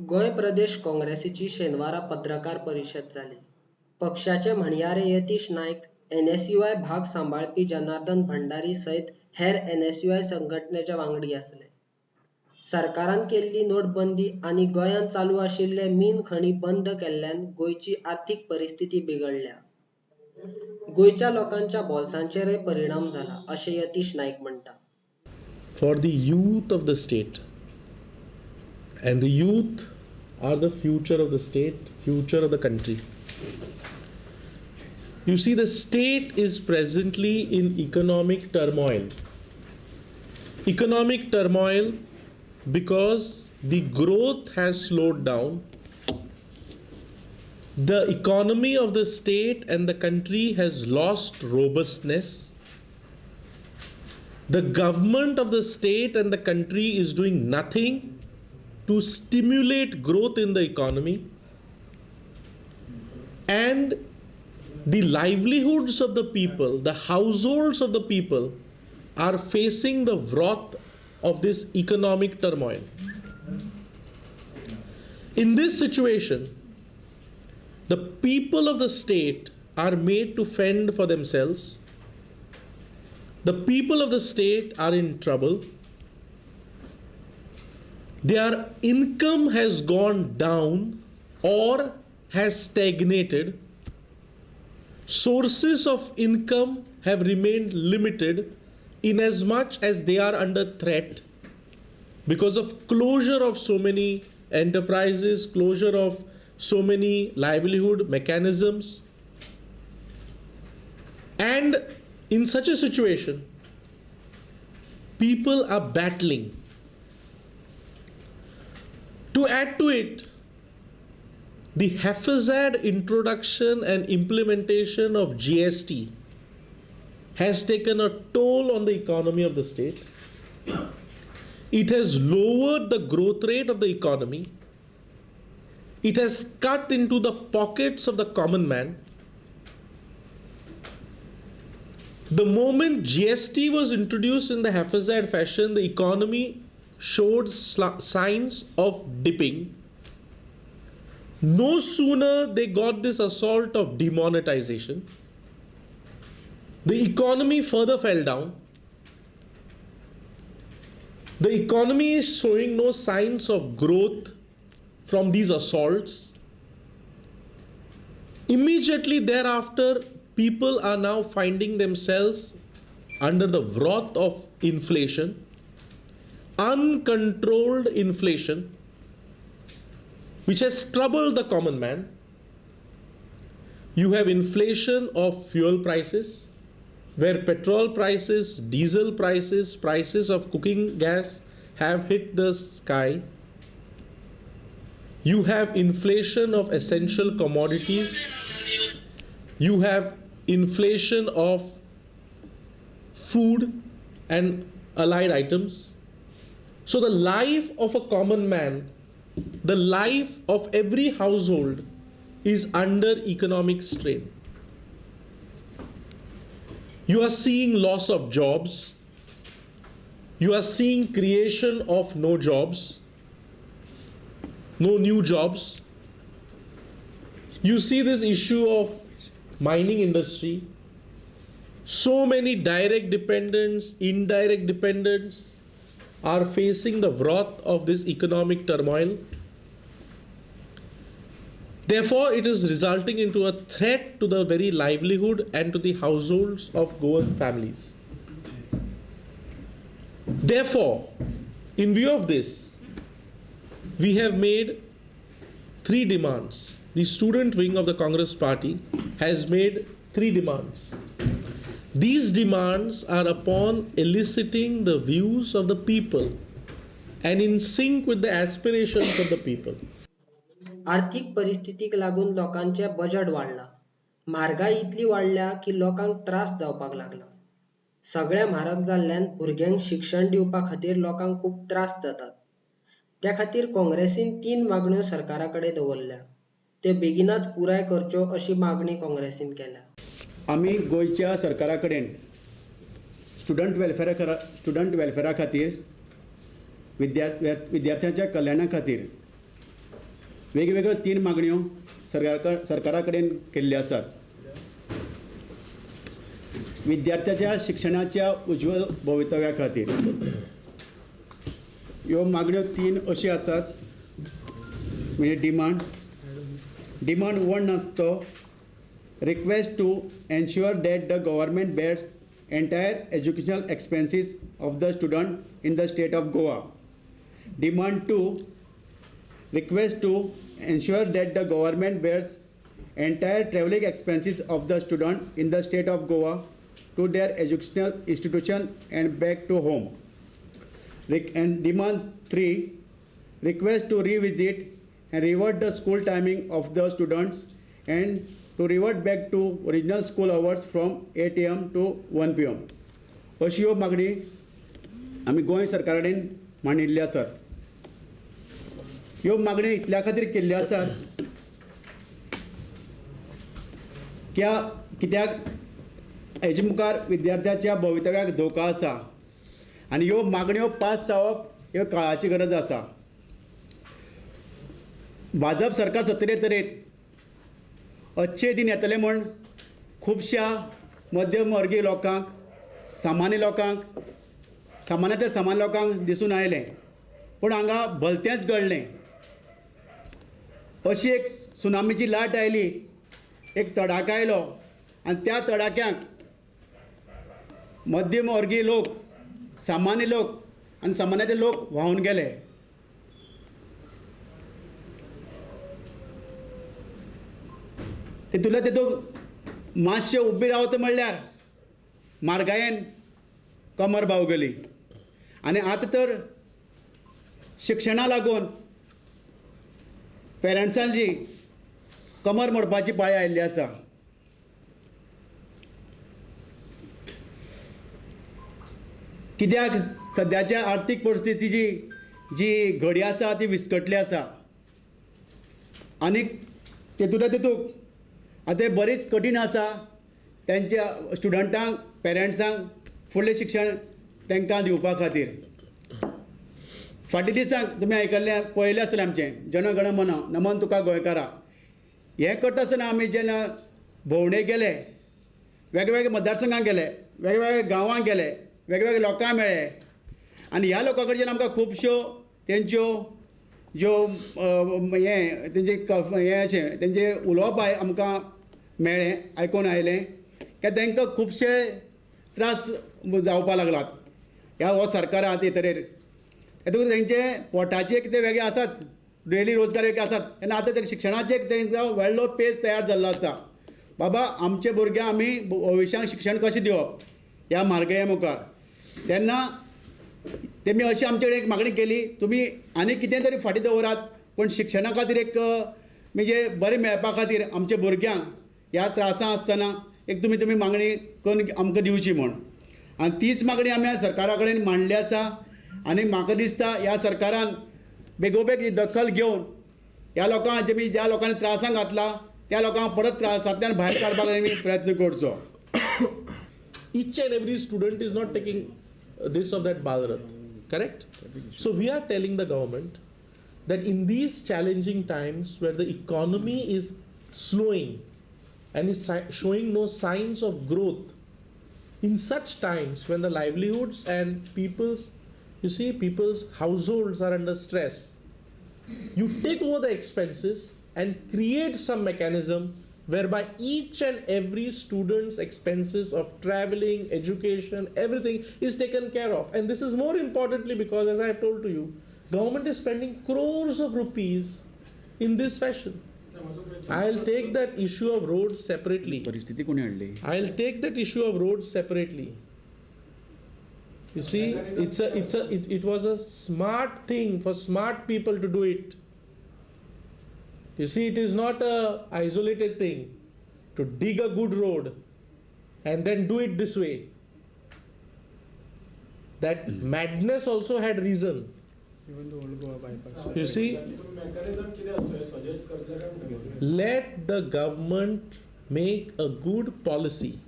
गोंय प्रदेश काँग्रेसीची शेनवारा पत्रकार परिशद जाली. पक्षाचे म्हणयारे यतीश नायक, एनएसयूआय भाग सांबाळपी जनार्दन भंडारी सयत हेर एनएसयूआय संघटणेचे वांगडी आसले. सरकारान केल्ली नोटबंदी आनी गोंयांत चालू आशिल्ले मीन खणी बंद केल्ल्यान गोंयची अर्थीक परिस्थिती बिगडल्या. गोंयच्या लोकांच्या बोल्सांचेरय परिणाम जाला, अशें यतीश नायक म्हणटा. For the youth of the state, and the youth are the future of the state, future of the country. You see, the state is presently in economic turmoil. Economic turmoil because the growth has slowed down. The economy of the state and the country has lost robustness. The government of the state and the country is doing nothing to stimulate growth in the economy, and the livelihoods of the people, the households of the people are facing the wrath of this economic turmoil. In this situation, the people of the state are made to fend for themselves. The people of the state are in trouble. Their income has gone down or has stagnated. Sources of income have remained limited in as much as they are under threat because of closure of so many enterprises, closure of so many livelihood mechanisms. And in such a situation, people are battling. To add to it, the haphazard introduction and implementation of GST has taken a toll on the economy of the state. It has lowered the growth rate of the economy. It has cut into the pockets of the common man. The moment GST was introduced in the haphazard fashion, the economy showed signs of dipping. No sooner they got this assault of demonetization, the economy further fell down. The economy is showing no signs of growth from these assaults. Immediately thereafter, people are now finding themselves under the wrath of inflation, uncontrolled inflation, which has troubled the common man. You have inflation of fuel prices, where petrol prices, diesel prices, prices of cooking gas have hit the sky. You have inflation of essential commodities. You have inflation of food and allied items. So the life of a common man, the life of every household is under economic strain. You are seeing loss of jobs. You are seeing creation of no jobs, no new jobs. You see this issue of mining industry. So many direct dependents, indirect dependents are facing the wrath of this economic turmoil. Therefore, it is resulting into a threat to the very livelihood and to the households of Goan families. Therefore, in view of this, we have made three demands. The student wing of the Congress party has made three demands. These demands are upon eliciting the views of the people and in sync with the aspirations of the people. आर्थीक परिस्थितीक लागून लोकांचें budget वाडलां. म्हारगाय इतली वाडल्या की लोकांक त्रास जावपाक लागला. सगळें म्हारग जाल्ल्यान भुरग्यांक शिक्षण दिवपा खातीर लोकांक खूब त्रास जातात. त्या खातीर काँग्रेसीन तीन मागण्यो सरकारा कडेन दवरल्या. त्यो बेगिनाच पुराय करच्यो अशी मागणी काँग्रेसीन केल्या. आमी गोंयच्या सरकारा कडेन स्टुडंट वेलफेरा खातीर, विद्यार्थ्यांच्या कल्याणा खातीर वेगवेगळ्यो 3 मागण्यो सरकारा कडेन केल्ल्यो आसात। विद्यार्थ्याच्या शिक्षणाच्या उज्ज्वल भवितव्या खातीर ह्यो मागण्यो 3 अश्यो आसात। म्हणजे डिमांड 1 आसतो request to ensure that the government bears entire educational expenses of the student in the state of Goa. Demand 2, request to ensure that the government bears entire travelling expenses of the student in the state of Goa to their educational institution and back to home. And demand 3, request to revisit and revert the school timing of the students and to revert back to original school hours from 8 AM to 1 PM. अशी ह्यो मागणी आमी गोंय सरकारा कडेन मांडिल्ल्यो आसात। ह्यो मागण्यो इतल्या खातीर केल्ल्यो आसात कित्याक हेजे मुखार विद्यार्थ्याच्या भवितव्याक धोका आसा आनी ह्यो मागण्यो पास जावप ह्यो काळाची गरज आसा। भाजप सरकार सत्तेर येतरेर अच्छे दिन येतले म्हूण खुबश्या मध्यम वर्गीय लोकांक, सामान्य लोकांक, सामान्याच्या सामान्य लोकांक दिसून आयलें, पूण हांगा भलतेंच घडलें। अशी एक सुनामीची लाट आयली, एक तडाखो आयलो आनी त्या तडाख्यांक मध्यम वर्गीय लोक, सामान्य लोक आनी सामान्याचे लोक व्हांवन गेले। तितूंतल्या तितूंत मातशें उबी रावता म्हणल्यार म्हारगायेन कमर बावगली आनी आतां तर शिक्षणा लागून पेरंट्सांची कमर मोडपाची पाळी आयिल्ली आसा। कित्याक सद्याच्या आर्थीक परिस्थितीची जी घडी आसा ती विस्कटली आसा आनी तितूंतल्या तितूंत आतां बरीच कठीण आसा तेंच्या स्टुडंटांक, पेरंट्सांक फुडलें शिक्षण तांकां दिवपा खातीर। फाटल्या दिसांक तुमी आयकल्लें, पळयलें आसतलें आमचें जन गण मन नमन तुका गोंयकारा। हें करता आसतना आमी जेन्ना भोंवडेक गेले, वेगवेगळ्या मतदारसंघांत गेले, वेगवेगळ्या गांवांत गेले, वेगवेगळ्या लोकांक मेळ्ळे आनी ह्या लोकां कडच्यान आमकां खुबश्यो तेंच्यो ज्यो हें तेंचे हें अशें तेंचें उलोवप आमकां मेळ्ळें, आयकून आयलें की तांकां खुबशे त्रास जावपाक लागलात ह्या हो सरकार आतां येतरेर। हेतून तेंचे पोटाचे कितें वेगळे आसात, डेली रोजगार वेगळे आसात, तेन्ना आतां शिक्षणाचें तेंचो व्हडलो पेज तयार जाल्लो आसा। बाबा आमचे भुरग्यांक आमी भविश्यांत शिक्षण कशें दिवप ह्या म्हारगाये मुखार, तेन्ना तेमी अशी आमचे कडेन एक मागणी केली, तुमी आनी कितें तरी फाटीं दवरात पूण शिक्षणा खातीर एक म्हणजे बरें मेळपा खातीर आमच्या भुरग्यांक ह्या त्रासां आसतना एक तुमी मागणी करून आमकां दिवची म्हूण। आनी तीच मागणी आमी सरकारा कडेन मांडली आसा आनी म्हाका दिसता ह्या सरकारान बेगोबेग दखल घेवन ह्या लोकांक जेमी ज्या लोकांनी त्रासांक घातला त्या लोकांक परत त्रासांतल्यान भायर काडपाक आमी प्रयत्न करचो। Each and every student is not taking this of that Balrath, correct? So we are telling the government that in these challenging times where the economy is slowing and is showing no signs of growth, in such times when the livelihoods and people's, you see, people's households are under stress, you take over the expenses and create some mechanism whereby each and every student's expenses of traveling, education, everything is taken care of. And this is more importantly because, as I have told to you, government is spending crores of rupees in this fashion. I'll take that issue of roads separately. I'll take that issue of roads separately. You see, it was a smart thing for smart people to do it. You see, it is not a isolated thing to dig a good road and then do it this way. That madness also had reason. Even the old Goa bypass. You see, let the government make a good policy.